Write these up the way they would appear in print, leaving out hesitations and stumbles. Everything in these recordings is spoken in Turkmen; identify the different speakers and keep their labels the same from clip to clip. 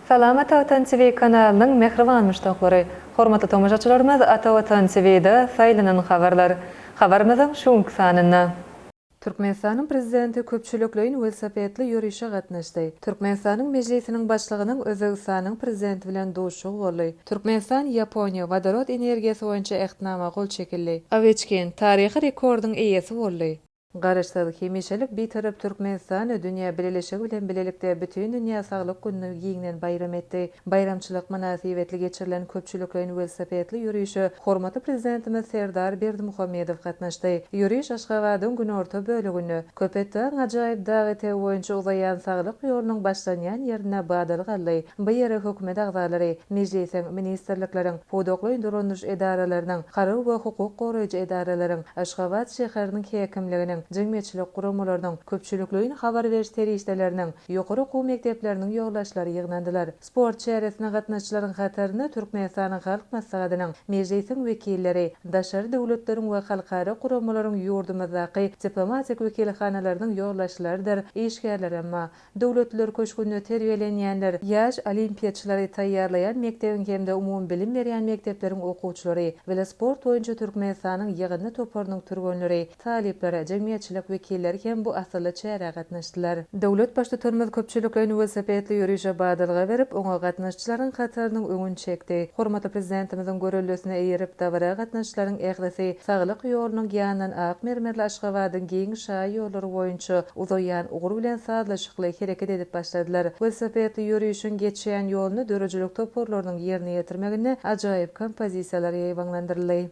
Speaker 1: Salam Ata Watan TV kanalynyň mähriban muşdaklary! Hormatly tomaşaçylarymyz Ata Watan TV-de saýlanan habarlar. Habarymyzyň şu günki sanynda. Türkmenistanyň Prezidenti köpçülikleýin welosipedli ýörişe gatnaşdy. Türkmenistanyň Mejlisiniň Başlygynyň Özbegistanyň Prezidenti bilen duşuşygy boldy. Türkmenistan, Ýaponiýa wodorod energiýasy boýunça Ähtnama gol çekildi. Oweçkin taryhy rekordyň eýesi boldy. Garaşsyz, hemişelik Bitarap Türkmenistan dünýä bileleşigi bilen bilelikde Bütindünýä saglyk gününi giňden baýram etdi. Baýramçylyk mynasybetli geçirilen köpçülikleýin welosipedli ýörişe hormatly Prezidentimiz Serdar Berdimuhamedow gatnaşdy. Ýöriş Aşgabadyň günorta böleginde, Köpetdagyň ajaýyp dag etegi boýunça uzaýan Saglyk ýolunyň başlanýan ýerinde badalga aldy. Bu ýere hökümet agzalary, Mejlisiň, ministrlikleriň, pudaklaýyn dolandyryş edaralarynyň, harby we hukuk goraýjy edaralaryň, Aşgabat şäheriniň häkimliginiň, jemgyýetçilik guramalarynyň, köpçülikleýin habar beriş serişdeleriniň, ýokary okuw mekdepleriniň ýolbaşçylary ýygnandylar. Sport çäresine gatnaşyjylaryň hatarynda Türkmenistanyň Halk Maslahatynyň, Mejlisiň wekilleri, daşary döwletleriň we halkara guramalaryň ýurdumyzdaky diplomatik wekilhanalarynyň ýolbaşçylarydyr işgärlerem bar. Döwletliler köşgünde terbiýelenýänler, ýaş olimpiýaçylary taýýarlaýan mekdebiň hem-de umumybilim berýän mekdepleriň okuwçylary, welosport boýunça Türkmenistanyň ýygyndy toparynyň türgenleri, talyplar, jemgyýetçilik wekilleri hem bu asylly çärä gatnaşdylar. Döwlet Baştutanymyz köpçülikleýin welosipedli ýörişe badalga berip, oňa gatnaşyjylaryň hatarynyň öňüni çekdi. Hormatly Prezidentimiziň göreldesine eýerip, dabara gatnaşyjylaryň ählisi Saglyk ýolunyň ýanyndan ak mermerli Aşgabadyň giň şaýollary boýunça uzaýan ugur bilen sazlaşykly hereket edip başladylar. Welosipedli ýörişiň geçýän ýolunda döredijilik toparlarynyň ýerine ýetirmeginde ajaýyp kompozisiýalar ýaýbaňlandyryldy.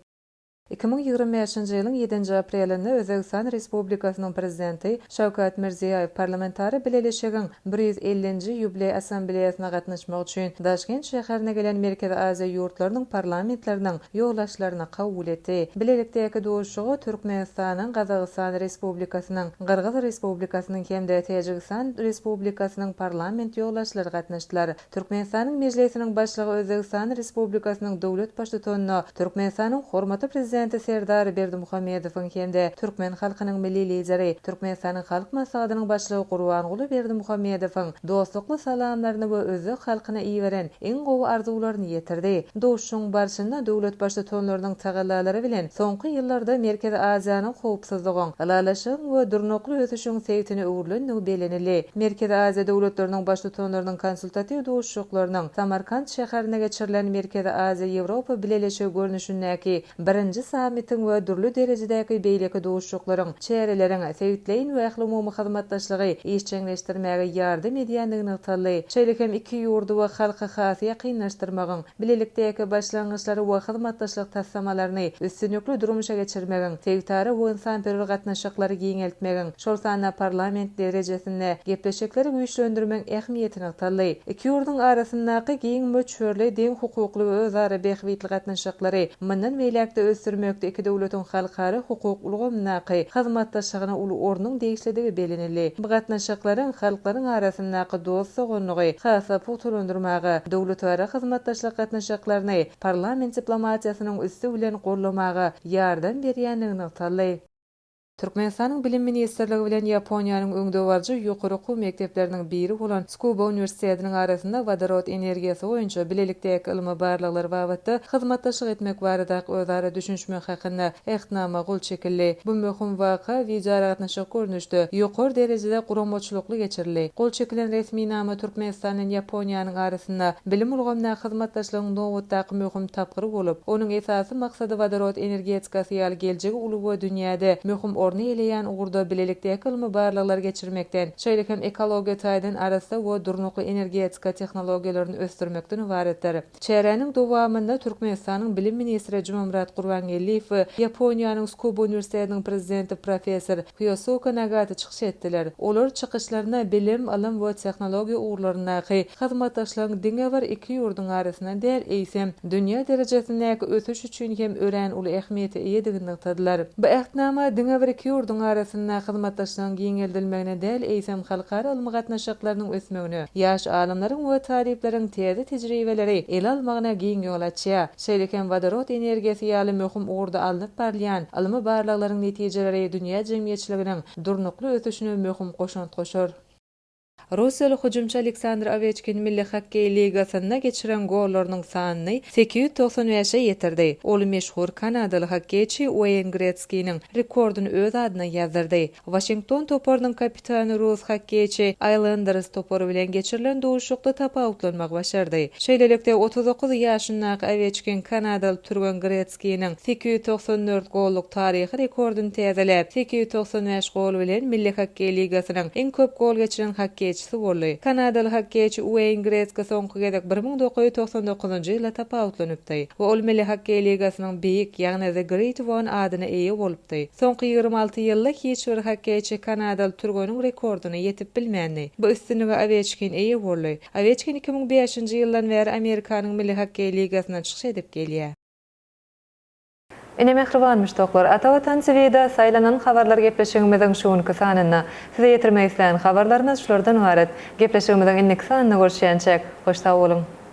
Speaker 1: 2025-nji ýylyň ýedinji aprelinde Özbegistan Respublikasynyň Prezidenti Şawkat Mirziýoýew Parlamentara Bileleşigiň 150-nji ýubileý assambleýasyna gatnaşmak üçin Daşkent şäherine gelen Merkezi Aziýa ýurtlarynyň parlamentleriniň ýolbaşçylaryny kabul etdi. Bilelikdäki duşuşyga Türkmenistanyň, Gazagystan Respublikasynyň, Gyrgyz Respublikasynyň hem-de Täjigistan Respublikasynyň parlament ýolbaşçylary gatnaşdylar. Türkmenistanyň Mejlisiniň Başlygy Özbegistan Respublikasynyň döwlet Baştutanyna Türkmenistanyň hormatly Prezidenti Serdar Berdimuhamedowyň hem-de türkmen halkynyň Milli Lideri, Türkmenistanyň Halk Maslahatynyň Başlygy Gurbanguly Berdimuhamedowyň dostlukly salamlaryny we özbek halkyna iberen iň gowy arzuwlaryny ýetirdi. Duşuşygyň barşynda döwlet Baştutanlarynyň tagallalary bilen soňky ýyllarda Merkezi Aziýanyň howpsuzlygyň, ylalaşygyň we durnukly ösüşiň sebitine öwrülendigi bellenildi. Merkezi Aziýa döwletleriniň Baştutanlarynyň konsultatiw duşuşyklarynyň Samarkant şäherinde geçirilen Merkezi Aziýa-Ýewropa Bileleşigi görnüşindäki birinji sammitiň we dürli derejedäki beýleki duşuşyklaryň, çäreleriň sebitleýin we ählumumy hyzmatdaşlygy işjeňleşdirmäge ýardam edýändigi nygtaldy. Şeýle hem iki ýurdy we halky has ýakynlaşdyrmagyň, bilelikdäki başlangyçlary we hyzmatdaşlyk taslamalaryny üstünlikli durmuşa geçirmegiň, sebitara we ynsanperwer gatnaşyklary giňeltmegiň, şol sanda parlament derejesinde gepleşikleri güýçlendirmegiň ähmiýeti nygtaldy. Iki ýurduň arasyndaky giň möçberli, deňhukukly we özara bähbitli gatnaşyklary mundan beýläk-de ösdürmekde iki döwletiň halkara hukuk ulgamyndaky hyzmatdaşlygyna uly ornuň degişlidigi bellenildi. Bu gatnaşyklaryň halklaryň arasyndaky dost-doganlygy has-da pugtalandyrmaga, döwletara hyzmatdaşlyk gatnaşyklaryny parlament diplomatiýasynyň üsti bilen goldamaga ýardam berýändigi nygtaldy. Türkmenistanyň Bilim ministrligi bilen Ýaponiýanyň öňdebaryjy ýokary okuw mekdepleriniň biri bolan Tsukuba uniwersitetiniň arasynda wodorod energiýasy boýunça bilelikdäki ylmy barlaglar babatda hyzmatdaşlyk etmek baradaky özara düşünişmek hakynda Ähtnama gol çekildi. Bu möhüm waka wideoaragatnaşyk görnüşde, ýokary derejede guramaçylykly geçirildi. Gol çekilen resminama Türkmenistan bilen Ýaponiýanyň arasynda bilim ulgamyndaky hyzmatdaşlygyň nobatdaky möhüm tapgyry bolup, onuň esasy maksady wodorod energetikasy ýaly geljegi uly we dünýäde möhüm orny eýeleýän ugurda bilelikdäki ylmy barlaglary geçirmekden, şeýle hem ekologiýa taýdan arassa we durnukly energetika tehnologiýalaryny ösdürmekden ybaratdyr. Çäräniň dowamynda Türkmenistanyň bilim ministri Jumamyrat Gurbangeldiýew we Ýaponiýanyň Tsukuba uniwersitetiniň prezidenti professor Hýosuke Nagata çykyş etdiler. Olar çykyşlarynda bilim, ylym we tehnologiýa ugurlaryndaky hyzmatdaşlygyň diňe bir iki ýurduň arasynda däl, eýsem, dünýä derejesindäki ösüş üçin hem örän uly ähmiýete eýedigini nygtadylar. Bu Ähtnama diňe bir iki ýurduň arasynda hyzmatdaşlygyň giňeldilmegine däl, eýsem, halkara ylmy gatnaşyklarynyň ösmegine, ýaş alymlaryň we talyplaryň täze tejribeleri ele almagyna giň ýol açýar. Şeýle hem wodorod energiýasy ýaly möhüm ugurda alnyp barylýan ylmy barlaglaryň netijeleri dünýä jemgyýetçiliginiň durnukly ösüşine möhüm goşant goşar. Russiýaly hüjümçi Aleksandr Oweçkin Milli hokkeý ligasynda geçiren gollarynyň sanyny 895-e ýetirdi. Ol meşhur kanadaly hokkeýçi Ueýn Gretskiniň rekordyny öz adyna ýazdyrdy. Waşington toparynyň kapitany rus hokkeýçi Aýlenders topary bilen geçirilen duşuşykda tapawutlanmagy başardy. Şeýlelikde, 39 ýaşyndaky Oweçkin kanadaly türgen Gretskiniň 894 golluk taryhy rekordyny täzeläp, 895 gol bilen Milli hokkeý ligasynyň iň köp gol geçiren hokkeýçisi boldy. Kanadaly hokkeýçi Ueýn Gretski soňky gezek 1999-njy ýylda tapawutlanypdy we ol Milli hokkeý ligasynyň Beýik, ýagny The Great One adyna eýe bolupdy. Soňky 26 ýylda hiç bir hokkeýçi kanadaly türgeniň rekordyna ýetip bilmändi. Bu üstünlige Oweçkin eýe boldy. Oweçkin 2005-nji ýyldan bäri Amerikanyň Milli hokkeý ligasynda çykyş edip gelýär. Ine mähriban muşdaklar, Ata Watan TV-de saýlanan habarlar gepleşigimiziň şu günki sanynda size ýetirmek islän habarlarymyz şulardan ybarat. Gepleşigimiziň indiki sanynda görüşýänçäk, hoş sag boluň!